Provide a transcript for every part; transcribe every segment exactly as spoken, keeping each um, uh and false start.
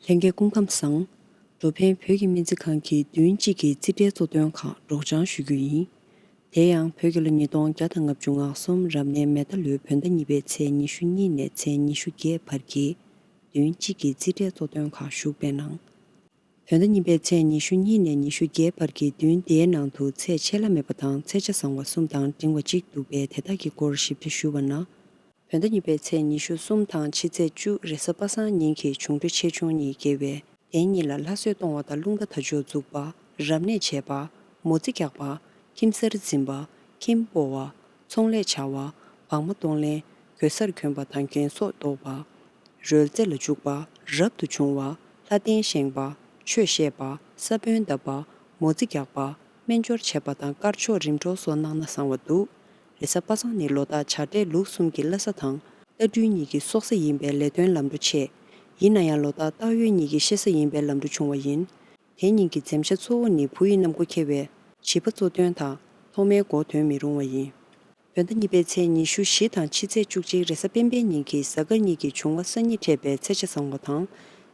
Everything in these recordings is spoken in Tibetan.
ལྷན་རྒྱས་སྐུ་ཁམས་བཟང་། འགྲོ་ཕན་བོད་ཀྱི་སྨན་རྩིས་ཁང་གིས་བདུན་གཅིག་གི་རྩིས་ཁྲའི་གཙོ་དོན་ཁག་སྒྲོག་སྦྱང་ཞུ་རྒྱུ་ཡིན། དེ་ཡང་བོད་རྒྱལ་ལོ་ཉིས་སྟོང་བརྒྱ་དང་ལྔ་བཅུ་ང་གསུམ་རབ་གནས་མེ་རྟ་ལོའི་བོད་ཟླ་གཉིས་པའི་ཚེས་ཉི་ཤུ་གཉིས་ནས་ཚེས་ཉི་ཤུ་བརྒྱད་བར་གྱི་བདུན་གཅིག་གི་རྩིས་ཁྲའི་གཙོ་དོན་ཁག་ཞུགས་པའི་ནང་། བོད་ཟླ་གཉིས་པའི་ཚེས་ཉི་ཤུ་གཉིས་ནས་ཉི་ཤུ་བརྒྱད་བར་གྱི་བདུན་དེའི་ནང་དུ་ཚེས་ཆད་ལྷག་མེད་པ་དང་ཚེས་ཆ་བཟང་བ་གསུམ་དང་འབྲིང་བ་གཅིག་འདུག་པས། དེ་དག་གི་སྐོར་ཞིབ་ཕྲ་ཞུ་བ་ན། བོད་ཟླ་གཉིས་པའི་ཚེས་ཉི་ཤུ་གསུམ་དང་ཕྱི་ཚེས་བཅུ་རེས་གཟའ་པ་སངས་ཉིན་གྱི་འབྱུང་འཕྲོད་ཆེ་ཆུང་གཉིས་སྐྱེ་བས། དེ་གཉིས་ལ་ལྷ་གསོལ་གཏོང་བ་དང་རླུང་རྟ་དར་ལྕོག་འཛུགས་པ། རབ་གནས་བྱེད་པ། མོ་རྩིས་རྒྱག་པ། ཁྱིམ་གསར་འཛིན་པ། ཁྱིམ་སྤོ་བ། ཚོང་ལས་བྱ་བ། བག་མ་གཏོང་ལེན། གོས་གསར་གྱོན་པ་དང་གྱོན་སོགས་འདོགས་པ། རོལ་རྩེད་ལ་འཇུག་པ། རབ་ཏུ་བྱུང་བ། ལྷ་རྟེན་བཞེངས་པ། ཆོས་བཤད་པ། ས་བོན་བཏབ་པ། མོ་རྩིས་རྒྱག་པ། སྨན་སྦྱོར་བྱེད་པ་དང་དཀར་ཕྱོགས་རིམ་གྲོ་སོགས་གནང་ན་བཟང་བ་འདུག་རེས་གཟའ་པ་སངས་ནི་ལོ་རྟགས་བྱ་སྤྲེལ་ལུག་གསུམ་གྱི་བླ་གཟའ་དང་། རྟ་སྦྲུལ་གཉིས་ཀྱི་སྲོག་གཟའ་ཡིན་པས་ལས་དོན་ལམ་འགྲོ་ཆེ། ཡིན་ན་ཡང་ལོ་རྟགས་སྟག་ཡོས་གཉིས་ཀྱི་གཤེད་གཟའ་ཡིན་པས་ལམ་འགྲོ་ཆུང་བ་ཡིན། དེ་གཉིས་ཀྱི་འཛེམ་བྱ་གཙོ་བོ་ནི་བུ་ཡི་རྣམ་མགོ་ཁྱེར་བས་བྱིས་པ་གཙོ་དོན་དང་ཐོག་མའི་མགོ་ཐོན་མི་རུང་བ་ཡིན། བོད་ཟླ་གཉིས་པའི་ཚེས་ཉི་ཤུ་བཞི་དང་ཕྱི་ཚེས་བཅུ་གཅིག་རེས་གཟའ་སྤེན་པའི་ཉིན་གྱི་གཟའ་སྐར་གཉིས་ཀྱི་འབྱུང་བ་སང་ཉིན་འཕྲད་པའི་ཚེས་ཆ་བཟང་བ་དང་།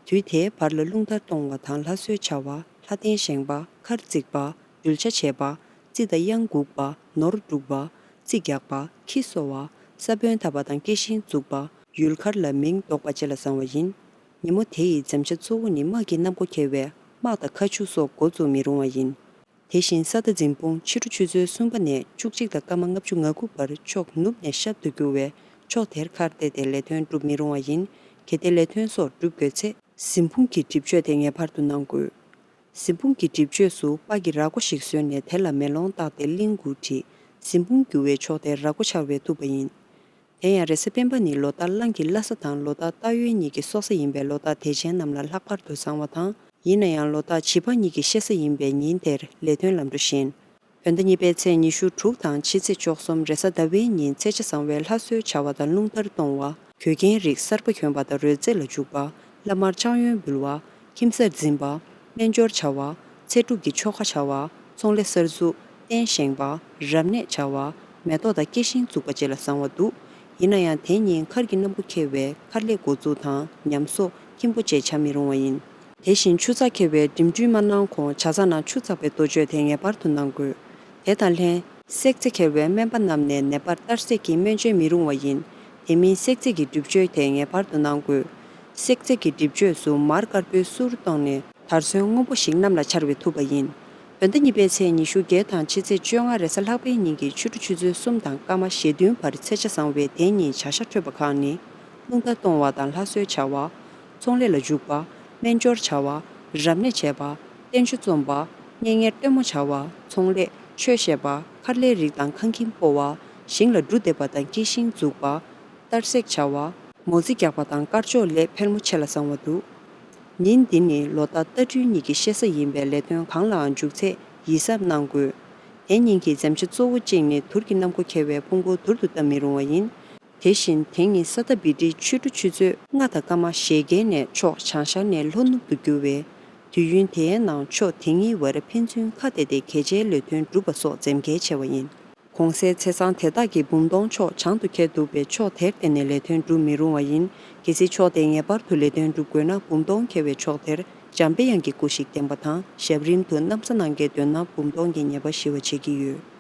དུས་དེའི་བར་ལ་རླུང་རྟ་གཏོང་བ་དང་ལྷ་གསོལ་བྱ་བ། ལྷ་རྟེན་བཞེངས་པ། མཁར་བརྩིགས་པ། འདུལ་བྱ་བྱེད་པ། རྩི་དང་གཡང་འགུགས་པ། ནོར་སྒྲུག་པ། རྩིས་རྒྱག་པ། ཁྱི་གསོ་བ། ས་བོན་བཏབ་པ་དང་སྐྱེ་ཤིང་འཛུགས་པ། ཡུལ་མཁར་ལ་མིང་འདོགས་པ་བཅས་ལ་བཟང་བ་ཡིན། ཉིན་མོ་དེ་ཡི་འཛེམ་བྱ་གཙོ་བོ་ནི་དམག་གི་རྣམ་མགོ་ཁྱེར་བས་དམག་དང་མཁའ་ཆུ་སོགས་འགོ་བཙུགས་མི་རུང་བ་ཡིན། དེ་བཞིན་ས་རྟ་འཛིན་དཔུང་ཕྱི་དྲོ་ཆུ་ཚོད་གསུམ་པ་ནས་བཅུ་གཅིག་དང་སྐར་མ་ལྔ་བཅུ་ང་དགུ་བར་ཕྱོགས་ནུབ་ནས་ཤར་དུ་རྒྱུ་བས་ཕྱོགས་དེར་མཁར་བལྟས་ཏེ་ལས་དོན་སྒྲུབ་མི་རུང་བ་ཡིན། གལ་ཏེ་ལས་དོན་སོགས་སྒྲུབ་དགོས་ཚེ། གཟིམ་དཔུང་གི་སྒྲིབ་གཅོད་དེ་ངེས་པར་དུ་གནང་དགོས། གཟིམ་དཔུང་གི་སྒྲིབ་གཅོད་སུ་སྤ་གི་ར་སྒོ་ཞིག་བཟོས་ནས་དེ་ལ་མེ་ལོང་བཏགས་ཏེ་གླིང་དགུ་བྲིས། གཟིམ་དཔུང་རྒྱུ་བའི་ཕྱོགས་དེར་ར་སྒོ་ཕྱར་བས་ཐུབ་པ་ཡིན། དེ་ཡང་རེས་གཟའ་སྤེན་པ་ནི་ལོ་རྟགས་གླང་གི་བླ་གཟའ་དང་ལོ་རྟགས་སྟག་ཡོས་གཉིས་ཀྱི་སྲོག་གཟའ་ཡིན་པས་ལོ་རྟགས་དད་ཅན་རྣམས་ལ་ལྷག་པར་དུ་བཟང་བ་དང་། ཡིན་ན་ཡང་ལོ་རྟགས་བྱི་ཕག་གཉིས་ཀྱི་གཤེད་གཟའ་ཡིན་པས་ཉིན་དེར་ལས་དོན་ལམ་འགྲོ་ཞན། བོད་ཟླ་གཉིས་པའི་ཚེས་ཉི་ཤུ་དྲུག་དང་ཕྱི་ཚེས་བཅུ་གསུམ་རེས་གཟའ་ཟླ་བའི་ཉིན་ཚེས་ཆ་བཟང་བས་ལྷ་གསོལ་བྱ་བ་དང་རླུང་རྟར་གཏོང་བ། གོས་རྒྱན་རིགས་གསར་པ་གྱོན་པ་དང་རོལ་རྩེད་ལ་འཇུག་པ། བླ་མར་ཕྱག་གཡོན་འབུལ་བ། ཁྱིམ་གསར་འཛིན་པ། སྨན་སྦྱོར་བྱ་བ། ཚེ་སྒྲུབ་ཀྱི་ཆོ་ག་བྱ་བ། ཚོང་ལས་གསར་འཛུགས། རྟེན་བཞེངས་པ། རབ་གནས་བྱ་བ། མེ་ཏོག་དང་སྐྱེ་ཤིང་འཛུགས་པ་བཅས་ལ་བཟང་བ་འདུག་ཡིན་ན་ཡང་དེ་ཉིན་མཁར་གྱི་རྣམ་མགོ་ཁྱེར་བས་མཁར་ལས་འགོ་འཛུགས་དང་ཉམས་གསོ། ཁྱིམ་སྤོ་བཅས་བྱ་མི་རུང་བ་ཡིན། དེ་བཞིན་ཆུ་ཚགས་ཁྱེར་བས་འགྲིམ་འགྲུལ་མ་གནང་གོང་ཇ་ཚགས་ནང་ཆུ་བཙགས་པའི་གཏོ་བཅོས་དེ་ངེས་པར་དུ་གནང་དགོས། དེ་དང་ལྷན། བསྲེག་རྫས་ཁྱེར་བས་སྨན་པ་རྣམས་ནས་ནད་པར་གཏར་སྲེག་གི་སྨན་བཅོས་མི་རུང་བ་ཡིན། དེ་མིན་བསྲེག་རྫས་ཀྱི་སྒྲིབ་བཅོས་དེ་ངེས་པར་དུ་གནང་དགོས། བསྲེག་རྫས་ཀྱི་སྒྲིབ་བཅོས་སུ་མར་དཀར་པོའི་གསུར་བཏང་ནས་དར་ཚོན་སྔོན་པོ་ཞིག་གནམ་ལ་འཕྱར་བས་ཐུབ་པ་ཡིན། བོད་ཟླ་གཉིས་པའི་ཚེས་ཉི་ཤུ་བརྒྱད་དང་ཕྱི་ཚེས་བཅོ་ལྔ་རེས་གཟའ་ལྷག་པའི་ཉིན་གྱི་ཕྱི་དྲོ་ཆུ་ཚོད་གསུམ་དང་སྐར་མ་ཞེ་བདུན་བར་ཚེས་ཆ་བཟང་བས་དེ་ཉིན་བྱ་ཤ་འཕྲོད་པ་ཁག་ནི། རླུང་རྟ་གཏོང་བ་དང་ལྷ་གསོལ་བྱ་བ། ཚོང་ལས་ལ་འཇུག་པ། སྨན་སྦྱོར་བྱ་བ། རབ་གནས་བྱེད་པ། བསྟན་བཅོས་རྩོམ་པ། གཉེན་ཉེར་སྟོན་མོ་བྱ་བ། ཚོང་ལས། ཆོས་བཤད་པ། མཁར་ལས་རིགས་དང་ཁང་ཁྱིམ་སྤོ་བ། ཞིང་ལ་འབྲུ་འདེབས་པ་དང་སྐྱེ་ཤིང་འཛུགས་པ། གཏར་སྲེག་བྱ་བ། མོ་རྩིས་རྒྱག་པ་དང་དཀར་ཕྱོགས་ལས་ཕལ་མོ་ཆེ་ལ་བཟང་བ་འདུག་ཉིན་འདི་ནི་ལོ་རྟགས་རྟ་སྦྲུལ་གཉིས་ཀྱི་གཤེད་གཟའ་ཡིན་པས་ལས་དོན་གང་ལའང་འཇུག་ཚེ་ཡིད་གཟབ་གནང་དགོས། དེ་ཉིན་གྱི་འཛེམ་བྱ་གཙོ་བོ་གཅིག་ནི་དུར་གྱི་རྣམ་མགོ་ཁྱེར་བས་ཕུང་པོ་དུར་དུ་བཏབ་མི་རུང་བ་ཡིན། དེ་བཞིན་དེ་ཉིན་ས་ད་བི་ཏྲི་ཆུ་འབྲུ་ཆུ་ཚོད་ལྔ་དང་སྐར་མ་ཞེ་བརྒྱད་ནས་ཕྱོགས་བྱང་ཤར་ནས་ལྷོ་ནུབ་ཏུ་འགྱུར་བས། དུས་ཡུན་དེའི་ནང་ཕྱོགས་དེ་གཉིས་བར་ཕན་ཚུན་ཁ་གཏད་དེ་གལ་ཆེའི་ལས་དོན་སྒྲུབ་པ་སོགས་འཛེམ་གལ་ཆེ་བ་ཡིན། གོང་གསལ་ཚེས་བཟང་དེ་དག་གི་འབུམ་སྟོང་ཕྱོགས་བྱང་དུ་ཁེལ་འདུག་པས་ཕྱོགས་དེར་བརྟེན་ནས་ལས་དོན་སྒྲུབ་མི་རུང་བ་ཡིན། གལ་སྲིད་ཕྱོགས་དེ་ངེས་པར་དུ་ལས་དོན་སྒྲུབ་དགོས་ན་འབུམ་སྟོང་ཁེལ་བའི་ཕྱོགས་དེར་འཇམ་པའི་དབྱངས་ཀྱི་སྐུ་ཞིག་བསྟེན་པ་དང་ཞབས་རིམ་དུ་ན་བཟའ་གནང་གལ་འདོད་ན་འབུམ་སྟོང་གི་ཉེས་པ་ཞི་བ་བྱེད་ཀྱི་ཡོད།